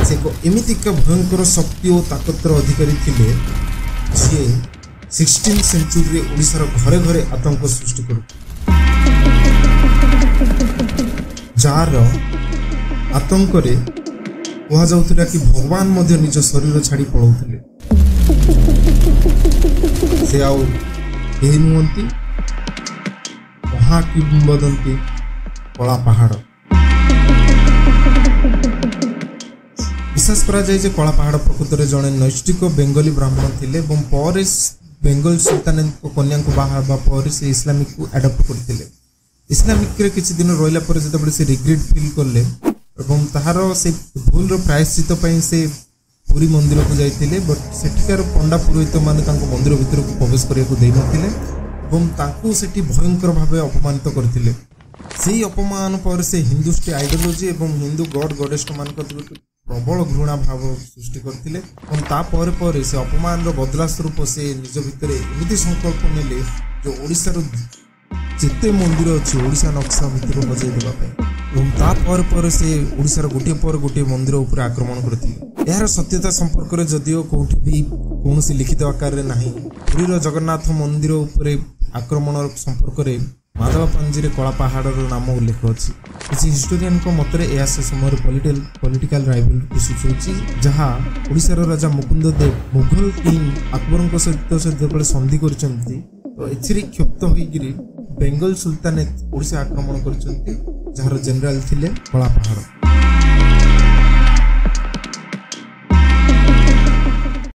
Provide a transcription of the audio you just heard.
ସେ ଏକ ଏମିତିକା ଭୟଙ୍କର ଶକ୍ତି ଓ ତାକତର ଅଧିକାରୀ ଥିଲେ, ଯିଏ 16 ସେଞ୍ଚୁରୀରେ ଓଡ଼ିଶାର ଘରେ ଘରେ ଆତଙ୍କ ସୃଷ୍ଟି କରୁଥିଲେ, ଯାହାର ଆତଙ୍କରେ କୁହାଯାଉଥିଲା କି ଭଗବାନ ମଧ୍ୟ ନିଜ ଶରୀର ଛାଡ଼ି ପଳାଉଥିଲେ। ସେ ଆଉ କେହି ନୁହନ୍ତି, ମହା କିମ୍ବଦନ୍ତୀ କଳା ପାହାଡ଼। ବିଶ୍ୱାସ କରାଯାଏ ଯେ କଳା ପାହାଡ଼ ପ୍ରକୃତରେ ଜଣେ ନୈଷ୍ଠିକ ବେଙ୍ଗଲୀ ବ୍ରାହ୍ମଣ ଥିଲେ ଏବଂ ପରେ ବେଙ୍ଗଲ ସୁଲତାନଙ୍କ କନ୍ୟାଙ୍କୁ ବାହା ହେବା ପରେ ସେ ଇସଲାମିକକୁ ଆଡପ୍ଟ କରିଥିଲେ। ଇସଲାମିକରେ କିଛି ଦିନ ରହିଲା ପରେ ଯେତେବେଳେ ସେ ରିଗ୍ରେଟ୍ ଫିଲ୍ କଲେ ଏବଂ ତାହାର ସେ ଭୁଲର ପ୍ରାୟଶ୍ଚିତ ପାଇଁ ସେ ପୁରୀ ମନ୍ଦିରକୁ ଯାଇଥିଲେ, ବଟ୍ ସେଠିକାର ପଣ୍ଡା ପୁରୋହିତମାନେ ତାଙ୍କୁ ମନ୍ଦିର ଭିତରକୁ ପ୍ରବେଶ କରିବାକୁ ଦେଇନଥିଲେ ଏବଂ ତାଙ୍କୁ ସେଠି ଭୟଙ୍କର ଭାବେ ଅପମାନିତ କରିଥିଲେ। ସେଇ ଅପମାନ ପରେ ସେ ହିନ୍ଦୁଷ୍ଟି ଆଇଡିଓଲୋଜି ଏବଂ ହିନ୍ଦୁ ଗଡ୍ ଗଡେଷ୍ଟମାନଙ୍କ ପ୍ରତି ପ୍ରବଳ ଘୃଣା ଭାବ ସୃଷ୍ଟି କରିଥିଲେ ଏବଂ ତାପରେ ପରେ ସେ ଅପମାନର ବଦଲା ସ୍ୱରୂପ ସେ ନିଜ ଭିତରେ ଏମିତି ସଂକଳ୍ପ ନେଲେ ଯେ ଓଡ଼ିଶାର ଯେତେ ମନ୍ଦିର ଅଛି ଓଡ଼ିଶା ନକ୍ସା ଭିତରୁ ହଜାଇ ଦେବା ପାଇଁ, ଏବଂ ତାପରେ ପରେ ସେ ଓଡ଼ିଶାର ଗୋଟିଏ ପରେ ଗୋଟିଏ ମନ୍ଦିର ଉପରେ ଆକ୍ରମଣ କରିଥିଲେ। ଏହାର ସତ୍ୟତା ସମ୍ପର୍କରେ ଯଦିଓ କେଉଁଠି ବି କୌଣସି ଲିଖିତ ଆକାରରେ ନାହିଁ, ପୁରୀର ଜଗନ୍ନାଥ ମନ୍ଦିର ଉପରେ ଆକ୍ରମଣ ସମ୍ପର୍କରେ ମାଦଳ ପାଞ୍ଜିରେ କଳା ପାହାଡ଼ର ନାମ ଉଲ୍ଲେଖ ଅଛି। କିଛି ହିଷ୍ଟୋରିଆନଙ୍କ ମତରେ ଏହା ସେ ସମୟରେ ପଲିଟିକାଲ ରାଇଭଲକୁ ସୂଚାଉଛି, ଯାହା ଓଡ଼ିଶାର ରାଜା ମୁକୁନ୍ଦ ଦେବ ମୁଘଲ କିଙ୍ଗ ଆକବରଙ୍କ ସହିତ ସେ ଯେତେବେଳେ ସନ୍ଧି କରିଛନ୍ତି, ତ ଏଥିରେ କ୍ଷୁବ୍ଧ ହୋଇକିରି ବେଙ୍ଗଲ ସୁଲତାନେତ ଓଡ଼ିଶା ଆକ୍ରମଣ କରିଛନ୍ତି, ଯାହାର ଜେନେରାଲ ଥିଲେ କଳା ପାହାଡ଼।